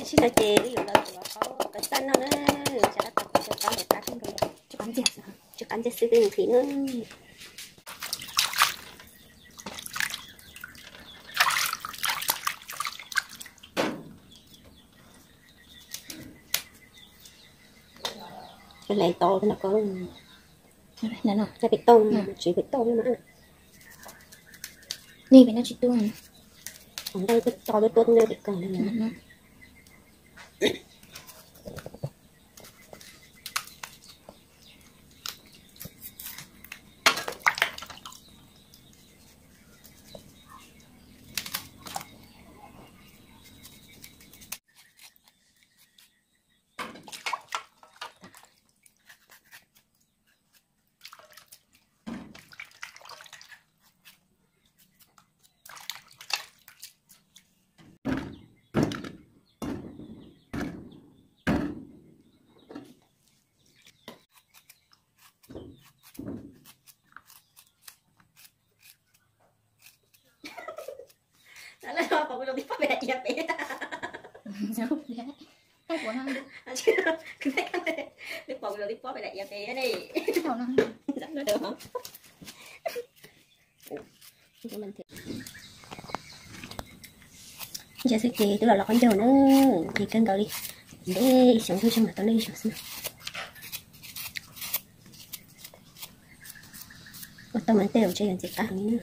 Sib no ces wb yuav los tuav qhov kawv xaj noj na, tsam tab tom kuv cov qab ntawm qab kawg nkaus, tsw qab ntxiag xwb twb nqhis na. Hlais tau no ko, pem toj, tsis pem toj li mas. Nej pem no tsis tuaj, ntawd twb to tuaj tuaj nej pem ko. Pom kuv zaum tib pob pem daim iav pem. Twb pom kuv zaum tib pob pem daim iav pem ne. Ntsia xwb ces twb los los qaub ncaug na, ces kawg nkaus li, ntev ib xyoos twb tsis mam tau noj ib xyoos xwb. Ua tau mas tej zaum tseem yuav ntxim qab heev li na.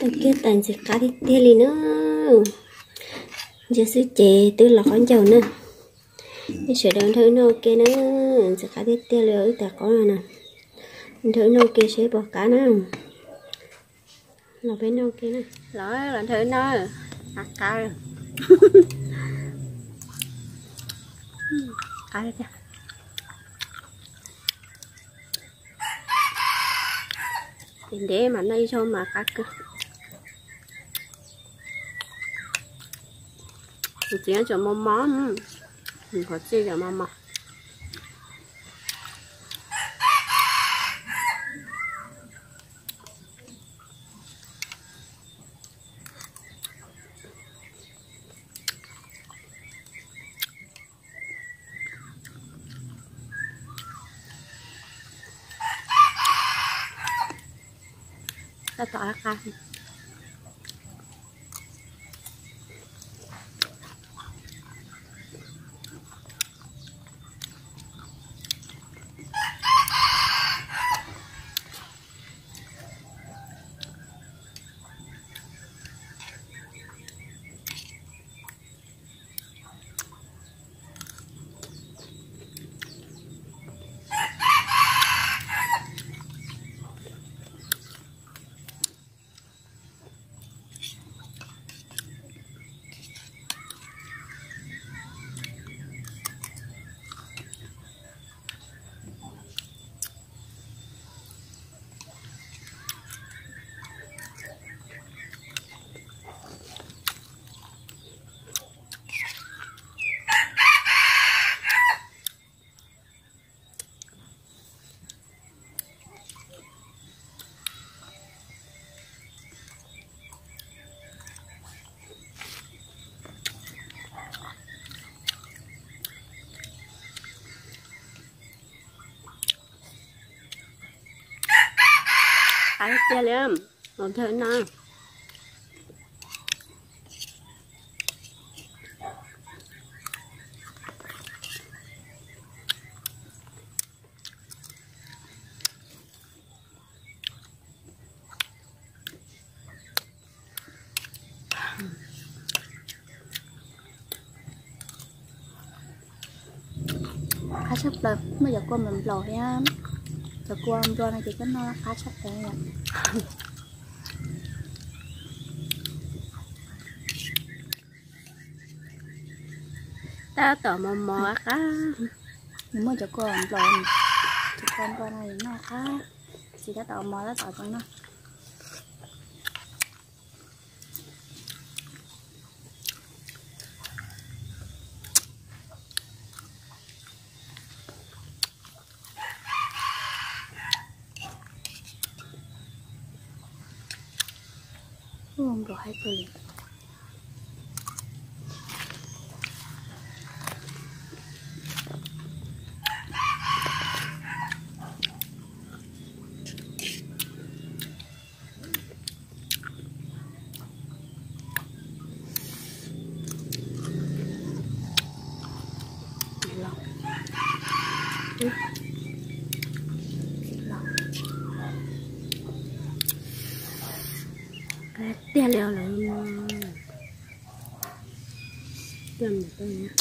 Tau kiag tas ntxim qab tiag tiag li na. Ntsia xwb ces twb los qaub ncaug na. Nej sawv daws nrog wb noj ua ke na, ntxim qab tiag tiag li wb tais qaub no na. Nrog wb noj ua ke seb puas qab na. Los peb noj ua ke na. Los, los nrog wb noj. Qab qab. Qab tiag. Ntev ntev mas noj ib zaug mas qab kawg. Tus txiv tseem mos mos, qhov txij tseem mos mos. Tab tom qab. Qab tiag li, los nrog no. Tshaj plaws, muaj cov kua nplaum nplaum thiab. Cov kua nplua no ces koj noj qab tshaj plaws yom. Tab tom mos mos qab. Nws muaj cov kua nplaum, cov kua nplua no noj qab. Tsis tab tom mos tab tom tau noj. Ua nplua haib kawg li. Tiag li os lawv. Tiag mas tiag.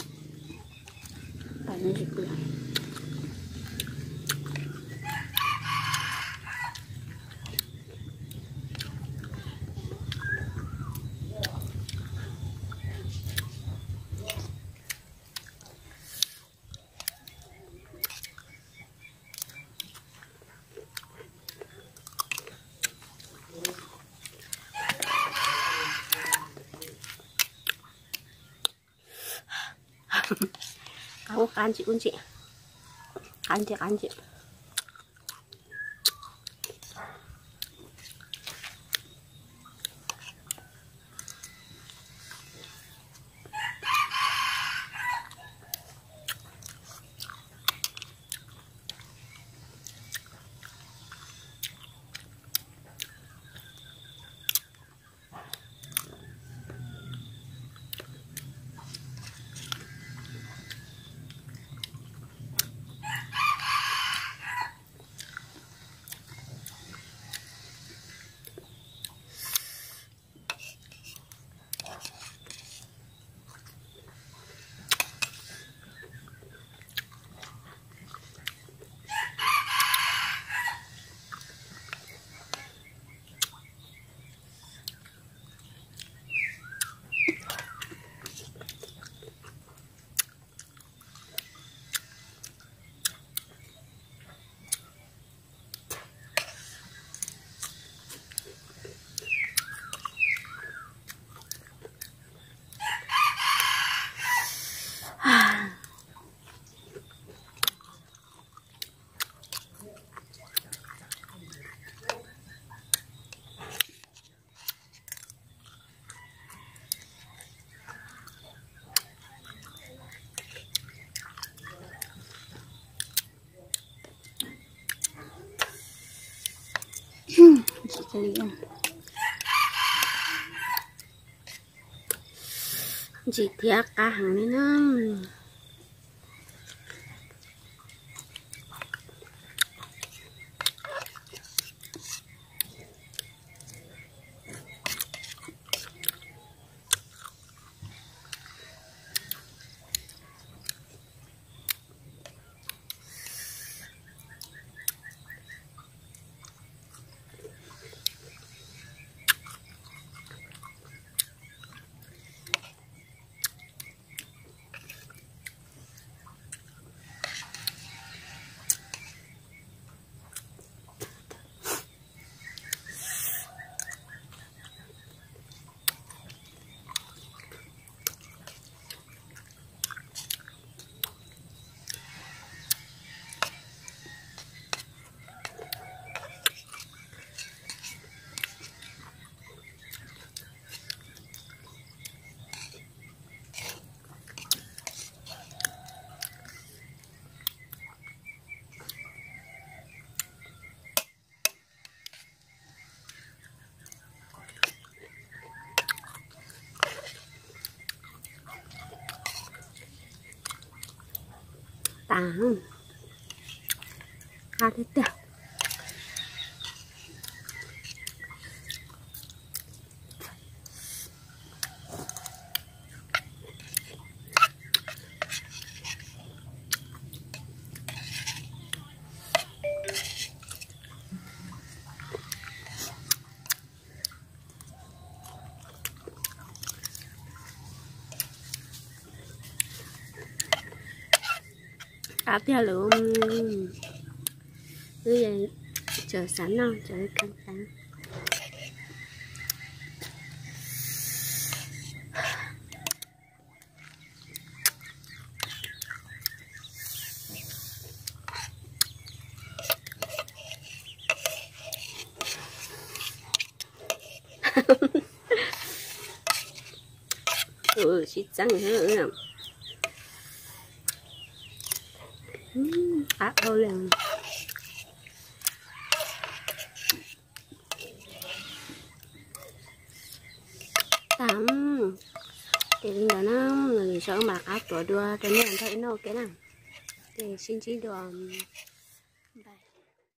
Qab ub qab ntsim ub ntsim, qab ntsim qab ntsim. Ntsim thiab qab heev li na. Tas, qab tiag tiag. Qab tiag lawm. Wb tseem xav noj, tseem kheev xav. Sib txeeb. Qab dhau li. Tag, ces li ntawd na, lwm zaus mam rov qab tuav dua rau nej nrog wb noj ua ke na. Ces sib ntsib dua, bye.